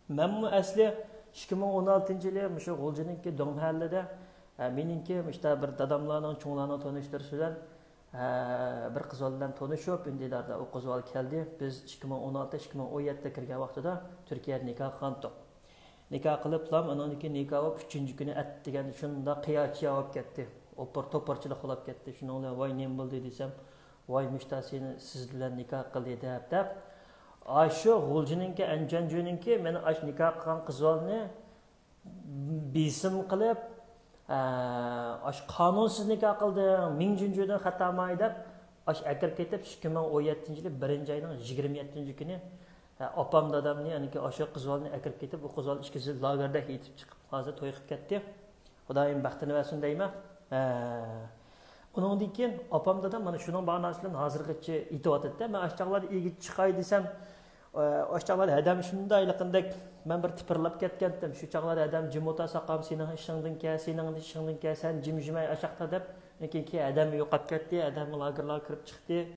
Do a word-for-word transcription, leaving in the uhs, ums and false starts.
مەنمۇ ئەسلى ئىككى مىڭ ئون ئالتىنچى يىلى مۇشۇ غۇلجىنىڭكى دۆڭ مەھەللىدە، ئە، مېنىڭكى مۇشۇنداق بىر داداملارنىڭ، چوڭلارنىڭ تونۇشتۇرۇشى بىلەن، ئە، بىر قىز بالا بىلەن تونۇشۇپ، ئۈندىداردا ئۇ قىز بالا كەلدى. بىز ئىككى مىڭ ئون ئالتە، ئىككى مىڭ ئون يەتتە كىرگەن ۋاقتىدا تۈركىيەدە نىكاھ قىلغانتۇق. نىكاھ قىلىپلا، ئۇنىڭدىن كېيىن نىكاھ بولۇپ، ئۈچىنچى كۈنى ئەتىگەندە شۇنداق قىياچىيا بولۇپ كەتتى. ئوپۇر توپۇرچىلىق بولۇپ كەتتى. شۇنىڭ بىلەن، ۋاي، نېمە بولدى دېسەم، ۋاي، مۇشتا سېنى سىز بىلەن نىكاھ قىلدى دەپ، دەپ. ئاشۇ غۇلجىنىڭكى، ئەنجۈەنجۈنىڭكى، مېنى ئاش نىكاھ قىلغان قىز بالىنى بېسىم قىلىپ، ئە، ئاش قانۇنسىز نىكاھ قىلدىڭ، مىڭ جۈنجۈدىن خاتا ماي دەپ، ئاش ئەكىرىپ كېتىپ، ئىككى مىڭ ئون يەتتىنچى يىلى بىرىنچى ئاينىڭ يىگىرمە يەتتىنچى كۈنى، ئە، ئاپام دادامنى، يەنىكى ئاشۇ قىز بالىنى ئەكىرىپ كېتىپ، ئۇ قىز بالىنى ئىككىسى لاگېردەك يېتىپ چىقىپ، ھازىر توي قىلىپ كەتتى. خۇدايىم بەختىنى بەرسۇن دەيمەن. ھە. ئۇنىڭدىن كېيىن ئاپام دادام مانا شۇنىڭ باھانىسى بىلەن ھازىرغىچە ئېتىۋاتىدۇ. مەن ئاشۇ چاغلاردا ئۆيگە چىقاي دېسەم، ئاشۇ چاغلاردا ھەدەم شۇنداق ھېلىقىندەك، مەن بىر تىپىرلاپ كەتكەنتىم. شۇ چاغلاردا ھەدەم جىم ئولتۇرساقام، سېنىڭ ئىشىڭدىن كەل، سېنىڭ ئىشىڭدىن كەل، سەن جىمجىمەي ئاشاقتا دەپ. لېكىن كېيىن ھەدەم يوقاپ كەتتى، ھەدەم لاگېرلارغا كىرىپ چىقتى.